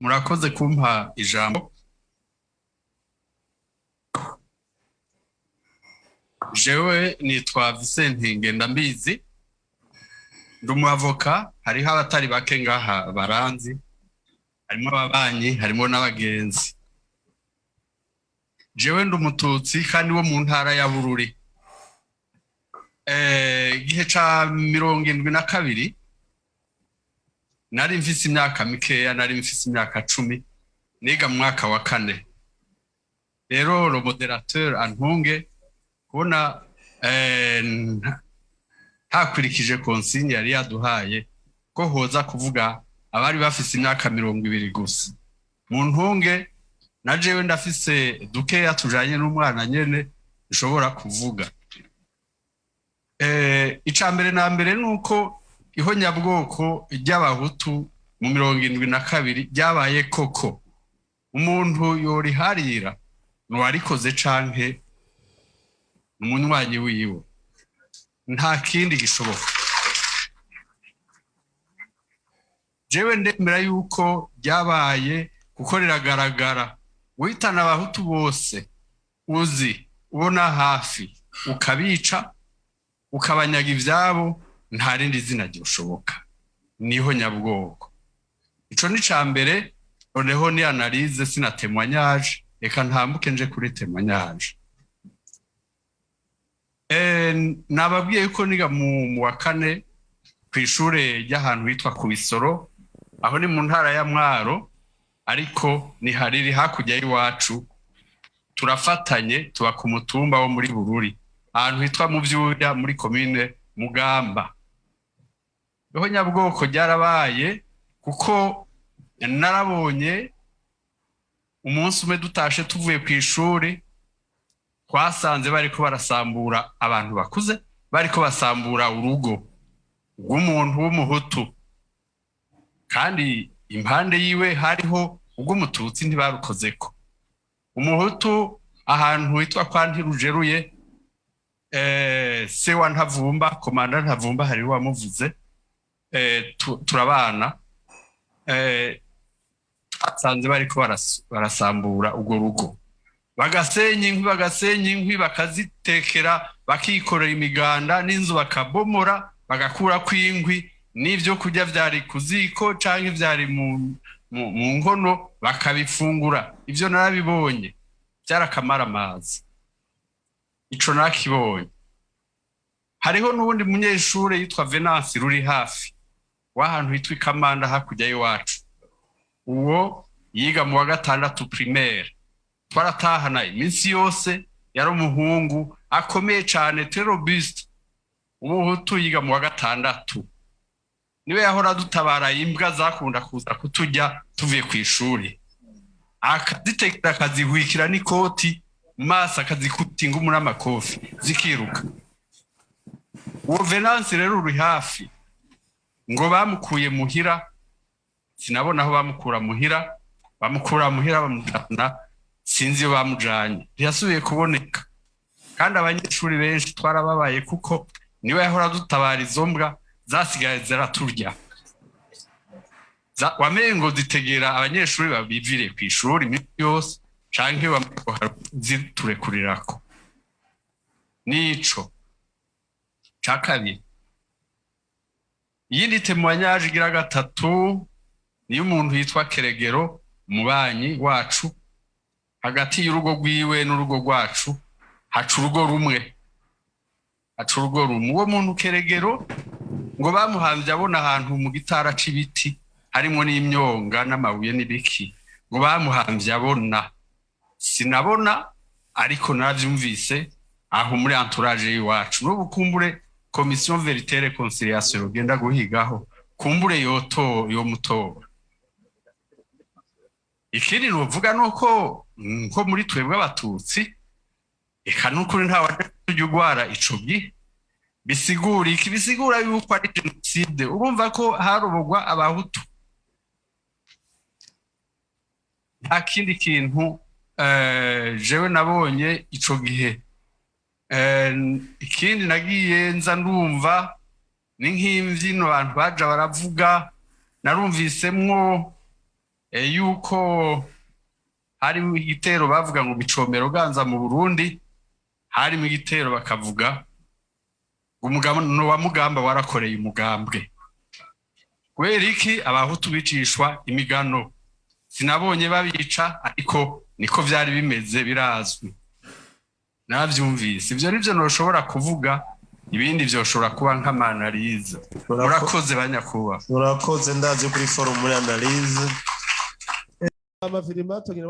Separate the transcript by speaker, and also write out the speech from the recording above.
Speaker 1: Murakoze kumpa ijambo. Jewe nitwa Vincent Ngendambizi, ndi umwavoka. Hariho abatari bake ngaha baranzi, harimo ababanyi, harimo n'abagenzi. Jewe ndi Umututsi kandi wo mu ntara ya Bururi. Igihe ca 72 nari mfise imyaka mikeya, nari mfise imyaka 10, niga mu mwaka wa kane. Rero le modérateur antunge kubona ntakurikije consigne yari yaduhaye ko hoza kuvuga abari bafise imyaka 20 gusa. Mu ntunge na jewe ndafise dukeya tujanye n'umwana nyene nshobora kuvuga. Ica mbere na mbere nuko ihonyabwoko ry'Abahutu mu 72 ryabaye koko. Umuntu yoriharira nuwarikoze canke umunywanyi wiwe, nta kindi gishoboka. Jewe ndemera yuko ryabaye kuko riragaragara. Witana Abahutu bose uzi ubona hafi, ukabica, ukabanyaga ivyabo, nta rindi zina ryoshoboka, niho nyabwoko. Ico ni ca mbere. Noneho ni analyse, sina témoignage, reka ntambuke nje kuri témoignage. Nababwiye yuko niga mu wa kane kw'ishure ry'ahantu hitwa ku Bisoro, aho ni mu ntara ya Mwaro, ariko ni hariri hakurya y'iwacu, turafatanye, tuba ku mutumba wo muri Bururi, ahantu hitwa mu Vyuya, muri komine Mugamba. Roho nyabwoko ryarabaye kuko narabonye umunsi umwe dutashe tuvuye ku ishuri, twasanze bariko barasambura abantu bakuze, bariko basambura urugo rw'umuntu w'Umuhutu, kandi impande yiwe hariho ubw'Umututsi, ntibarukozeko. Umuhutu ahantu hitwa kwa Ntirujeruye, se wa Ntavumba, komanda Ntavumba, hari wamuvuze, turabana. Twasanze bariko barasambura urwo rugo, bagasenya inkwi, bagasenya inkwi, bakazitekera, bakikorera imiganda n'inzu bakabomora, bagakurako inkwi n'ivyo kurya vyari ku ziko canke vyari mu nkono, bakabifungura. Ivyo narabibonye, vyarakamaramaza, ico nakibonye. Hariho n'uwundi munyeshure yitwa Venance ruri hafi w'ahantu hitwa Ikamanda, hakurya y'iwacu. Uwo yiga mu wa gatandatu primaire, twaratahana iminsi yose. Yari umuhungu akomeye cane, très robuste, Umuhutu, yiga mu wa gatandatu. Niwe yahora dutabara imbwa zakunda kuza kuturya tuvuye ku ishuri, akazitekera, akazihwikira n'ikoti mu maso, akazikuta ingumu n'amakofi, zikiruka. Uwo Venance rero uri hafi, ngo bamukuye muhira, sinabona aho bamukura muhira, bamukura muhira bamujana, sinzi iyo bamujanye, ntiyasubiye kuboneka. Kandi abanyeshuri benshi twarababaye kuko niwe yahora dutabara izo mbwa zasigaye ziraturya. Wamengo zitegera abanyeshuri babivire ku ishuri iminsi yose, canke ziturekurirako. Nico ca kabiri. Iyindi témoignage igira gatatu niyo umuntu yitwa Keregero, umubanyi wacu. Hagati y'urugo rwiwe n'urugo rwacu haca urugo rumwe, haca urugo rumwe. Uwo muntu Keregero ngo bamuhamvye abona ahantu mu gitara c'ibiti harimwo n'imyonga n'amabuye n'ibiki, ngo bamuhamvye abona. Sinabona, ariko naravyumvise aho muri entourage y'iwacu. N'ubu kumbure commission vérité réconciliation yogenda guhigaho, kumbure yoto yomutora. Ikindi novuga nuko nko muri twebwe Abatutsi, eka nukuri nta waje ugwara ico gihe. Bisigura iki? Bisigura yuko ari génocide. Urumva ko harobogwa Abahutu, nta kindi kintu. Jewe nabonye ico gihe. Ikindi nagiye nza ndumva ni nk'imvyino abantu baja baravuga, narumvisemwo. Yuko hari igitero bavuga ngo Micomero ganza mu Burundi, harimo igitero bakavuga umugabano wa Mugamba warakoreye umugambwe. Kubera iki Abahutu bicishwa imigano? Sinabonye babica, ariko niko vyari bimeze, birazwi, navyumvise. Ivyo nivyo noshobora kuvuga, ibindi vyoshobora kuba nk'ama analyses. Murakoze, banyakubahwa.
Speaker 2: Murakoze. Ndazi kuri forum muri analyse.
Speaker 3: Amafilima tugenda.